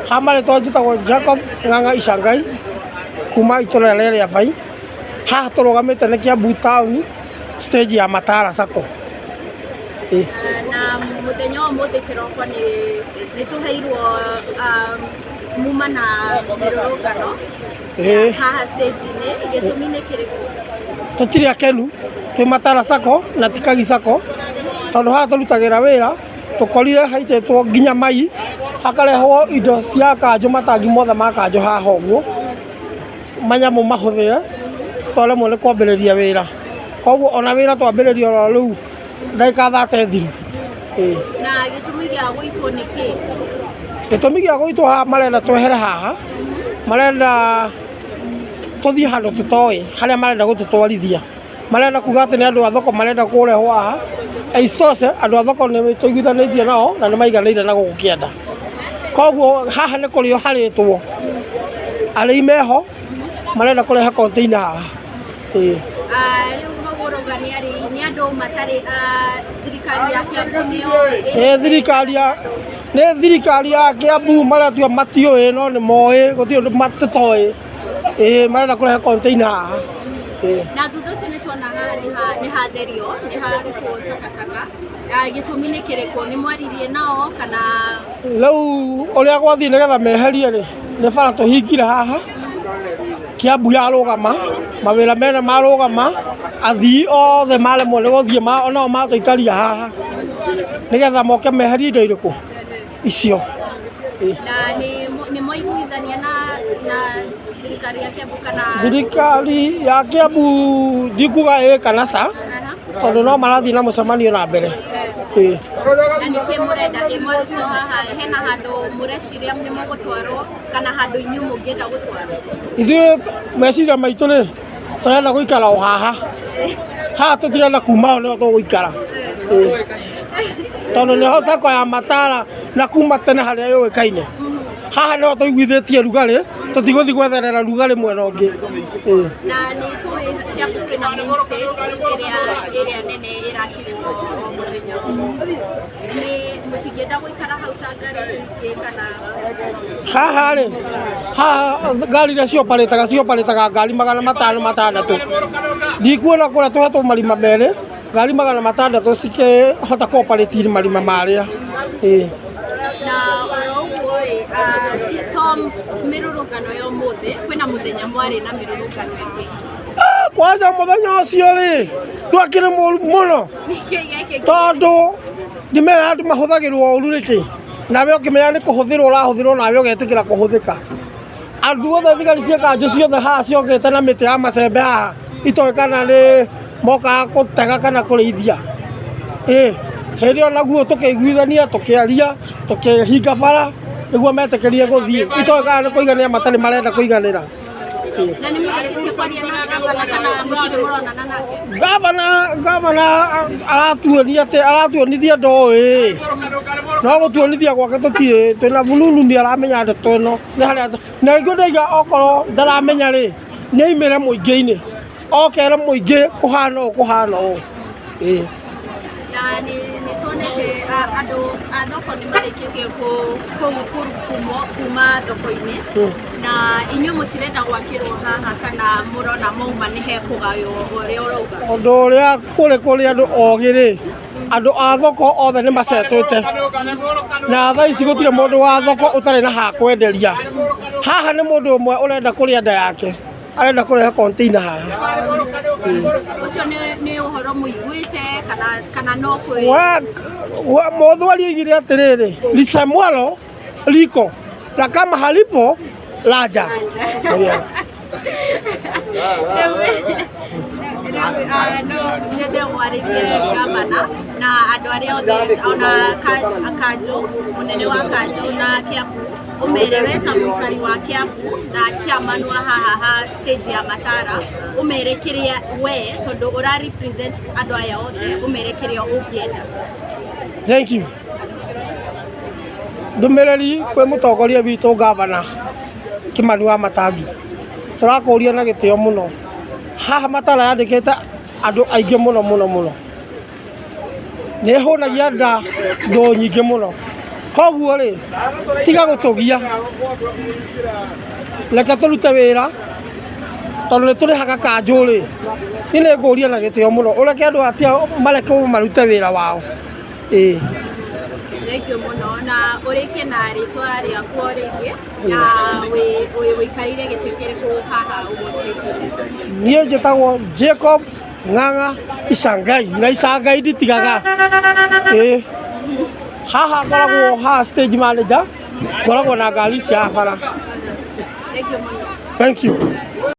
Ha marĩtwa njĩtagwo Jacob Ng'ang'a Icangai kuma itũra rĩa Rĩabai. Haha tũrũgamĩte nĩ Kiambu town stage ya Matara Sacco. Ĩĩ. Na mũthenya wa ũmũthĩ kĩroko nĩ tũheirwo muma na mĩrũrũngano Ĩĩ. haha stage-inĩ, gĩtũmi nĩ kĩrĩkũ? Tũtirĩ akenu twĩ Matara Sacco na ti Kagi Sacco tondũ haha tũrutagĩra wĩra tũkorire haitĩtwo nginya mai, hakarehwo indo cia kanjũ, matangi mothe ma kanjũ haha ũguo, manyamũ mahũthĩre, twaremwo nĩ kwambĩrĩria wĩra. Koguo ona wĩra twambĩrĩria oro rĩu ndagĩka thate thiru. Ĩĩ. Na gĩtũmi gĩa gũitwo nĩ kĩ? Gĩtũmi gĩa gũitwo haha marenda twehere haha, marenda tũthiĩ handũ tũtoĩ harĩa marenda gũtũtwarithia. Marenda kuga atĩ nĩ andũ a thoko marenda kũrehwo haha, na isitoshe andũ a thoko nĩ tũiguithanĩtie nao na nĩ maiganĩire na gũkũ kĩanda. Koguo haha nĩ kũrĩo harĩtwo, arĩi meho marenda kũrehe container haha, ĩĩ. Rĩu hau ũrauga nĩ arĩi, nĩ andũ matarĩ a thirikari ya Kiambu nĩo Nĩ thirikari ya nĩ thirikari ya Kiambu maretua matiũĩ no nĩ moĩ gũtirĩ ũndũ tũtoĩ. Ĩĩ marenda kũrehe container haha. Ĩĩ. Na thutha ũcio nĩ tuona haha nĩ hatherio, nĩ harutwo takataka. Gĩtũmi nĩ kĩrĩkũ? Nĩ mwaririe nao kana? Rĩu ũrĩa gwathiĩ nĩgetha meherie rĩ, nĩ bara tũhingire haha, Kiambu yarũgama, mawĩra mene marũgama, athii othe maremwo nĩ gũthiĩ onao matũikaria haha, nĩgetha moke meherie indo irĩkũ? Icio. Na nĩ mwaiguithania na thirikari ya Kiambu kana? Thirikari ya Kiambu ndikuga ĩ kana ca, tondũ no marathiĩ na mũcemanio na mbere. Ĩĩ. Na nĩkĩ mũrenda ĩ mwarutwo haha hena handũ mũreciria nĩ mũgũtwarwo kana handũ inyuĩ mũngĩenda gũtwarwo? Ithuĩ meciria maitũ rĩ, tũrenda gũikara o haha. Haha tũtirenda kuma ho nĩho tũgũikara. Ĩĩ. Tondũ nĩho sacco ya Matara na kuma tene harĩa yũĩkaine. Haha nĩho tũiguithĩtie rugarĩ, tũtigũthiĩ gwetherera rugarĩ mwena ũngĩ. Ĩĩ. Na nĩ tũĩ Kiambu kwĩna main stage ĩrĩa nene ĩrakirwo o mũthenya o mũthenya. Nĩ mũtingĩenda gũikara hau ta ngari icio ingĩ kana? Haha rĩ, haha ngari iria cioparĩtaga cioparĩtaga ngari 500 6. Ndikuona kũrĩa tũhetwo marima merĩ, ngari 600 cikĩhota kũ operate marima marĩa. Ĩĩ. Na oro ũguo ĩ, to mĩrũrũngano ya ũmũthĩ, kwĩna mũthenya mwarĩ na mĩrũrũngano ĩngĩ. Kwanja mũthenya ũcio rĩ, ndwakĩrĩ mũru mũno. Nĩkĩ gĩekĩkire? Tondũ ndimenya andũ mahũthagĩrwo ũru nĩkĩ, nawe ũkĩmenya nĩ kũhũthĩrwo ũrahũthĩrwo nawe ũgetĩkĩra kũhũthĩka. Andũ othe thigari cia kanjũ ciothe haha ciokĩte na mĩtĩ ya macembe haha itoĩ kana nĩ mokaga gũtega kana kũrĩithia. Ĩ hĩndĩ ĩyo naguo tũkĩiguithania tũkĩaria tũkĩhinga bara nĩguo metĩkĩrie gũthiĩ itoĩ kana nĩ kũiganĩra matarĩ marenda kũiganĩra. Na nĩ mũrĩkĩtie kwaria na gavana kana mũtirĩ mũronana nake? Gavana aratuonia atĩ aratuonithia ndoĩ no gũtuonithia gwake tũtirĩ twĩna bununu nĩ aramenya ndeto ĩno nĩ harĩa na nĩkĩo ndaiga okorwo ndaramenya rĩ nĩ aimĩre mũingĩ-inĩ oke ere mũingĩ kũhana ũũ kũhana ũũ ĩĩ. Na nĩ tuonete andũ a thoko nĩ marĩkĩtie kuma thoko-inĩ na inyuĩ mũtirenda gwakĩrwo haha kana mũrona mauma nĩ hekũgaywo ũrĩa ũrauga? Ũndũ ũrĩa kũrĩ kũrĩ andũ ogĩ rĩ, andũ a thoko othe nĩ macetwĩte na thaa ici gũtirĩ mũndũ wa thoko ũtarĩ na ha kwenderia. Haha nĩ mũndũ ũmwe ũrenda kũrĩa nda yake. Arenda kũrehe container haha. Ũcio nĩ ũhoro mũiguĩte kana no kwĩ Mũthweri oigire atĩrĩrĩ, lisemwalo liko na kama halipo laja. Yeah. Rĩu no nyende warĩrie gavana na andũ arĩa othe ona kanjũ, mũnene wa kanjũ na Kiambu ũmere we ta mũikari wa Kiambu na chairman wa haha ha stage ya Matara ũmere kĩrĩa we tondũ ũra represent andũ aya othe ũmere kĩrĩa ũngĩenda. Thank you. Ndũmĩrĩri kwĩ mũtongoria witũ gavana Kĩmani wa Matangi, tũrakũria na gĩtĩo mũno, haha Matara yandĩkĩte andũ aingĩ mũno mũno mũno. Nĩ ĩhũnagia nda ndũ nyingĩ mũno. Koguo rĩ, tiga gũtũgia, reke tũrute wĩra tondũ nĩ tũrĩhaga kanjũ rĩ. Niĩ nĩ ngũria na gĩtĩo mũno, ũreke andũ atia mareke marute wĩra wao, ĩĩ. Thank you mũno, na ũrĩkie na rĩtwa rĩaku o rĩngĩ, na wĩikarĩire gĩtĩ kĩrĩkũ haha ũguo stage-inĩ? Niĩ njĩtagwo Jacob Ng'ang'a Icangai, na Icangai nditigaga, ĩĩ. Haha ngoragwo haha stage manager, ngoragwo na ngari cia bara. Thank you mũno. Thank you.